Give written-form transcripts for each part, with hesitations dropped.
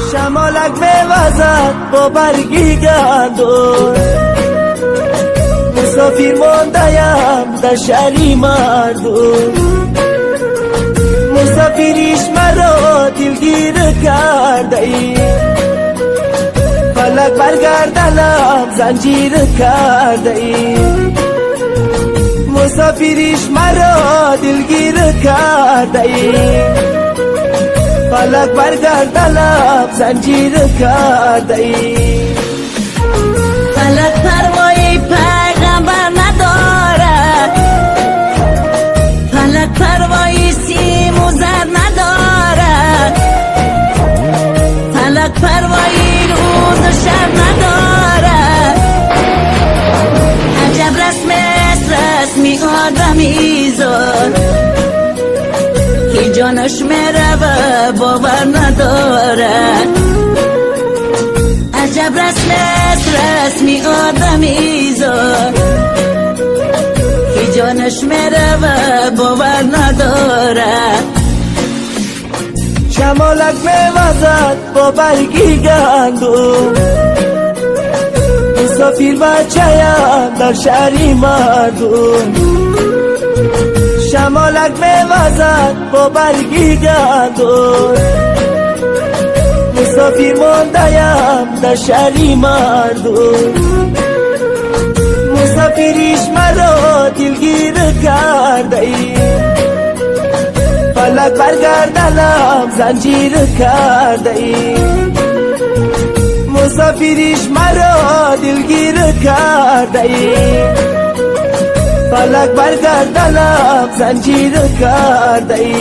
Шамолак мевазад бо барги гандум, мусофир мондаям дар шаҳри мардум. Мусофириш маро дилгир кардаӣ, фалак бар гарданам занҷир кардаӣ. Мусофириш маро дилгир кардаӣ, фалак бар гарданам занҷир кардаӣ. Фалак парвои пайғамбар надорад, фалак парвои симу зар надорад, фалак парвои рӯзу шаб надорад. Аҷаб расмест расми одамизод, ки ҷонаш мерава, бовар надорад. Аҷаб расмест расми одамизод, ки ҷонаш мерава, бовар надорад. Шамолак мевазад бо барги гандум, мусофир бачаям дар шаҳри мардум. Шамолак мевазад бо барги гандум, мусофир мондаям дар шаҳри мардум. Мусофириш маро дилгир кардаӣ, фалак бар гарданам занҷир кардаӣ. Мусофириш маро дилгир кардаӣ, фалак бар гарданам занҷир кардаӣ.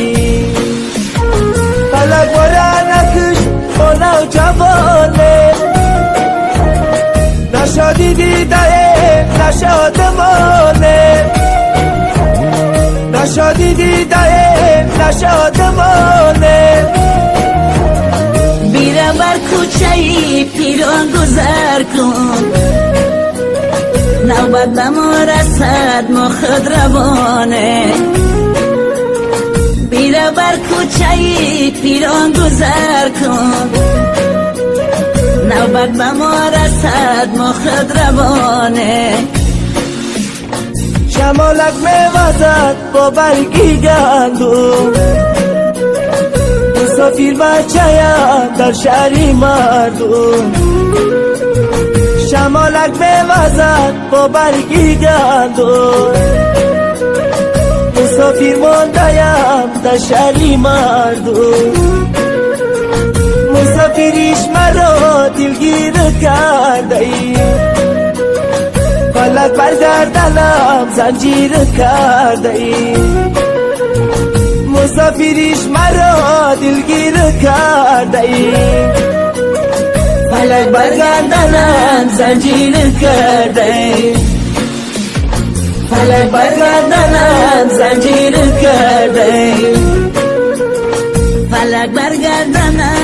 Фалак мора накуш бо навҷавоне, на шодӣ дидаем, на шодмоне, на шодӣ дидаем, на шодмоне. Бира бар кӯчаи пирон гузар кун, навбат ба мо расад, мо худ равоне. Бира бар кӯчаи пирон гузар кун, навбат ба мо расад, мо худ равоне. Шамолак мевазад бо барги гандум, мусофир бачаям дар шаҳри мардум. Шамолак мевазад бо барги гандум, мусофир мондаям дар шаҳри мардум. Мусофириш маро дилгир кардаӣ, фалак бар гарданам занҷир кардаӣ. Мусофириш маро дилгир кардаӣ, фалак бар гарданам занҷир кардаӣ. Фалак бар гарданам занҷир кардаӣ. Фалак бар гарданам.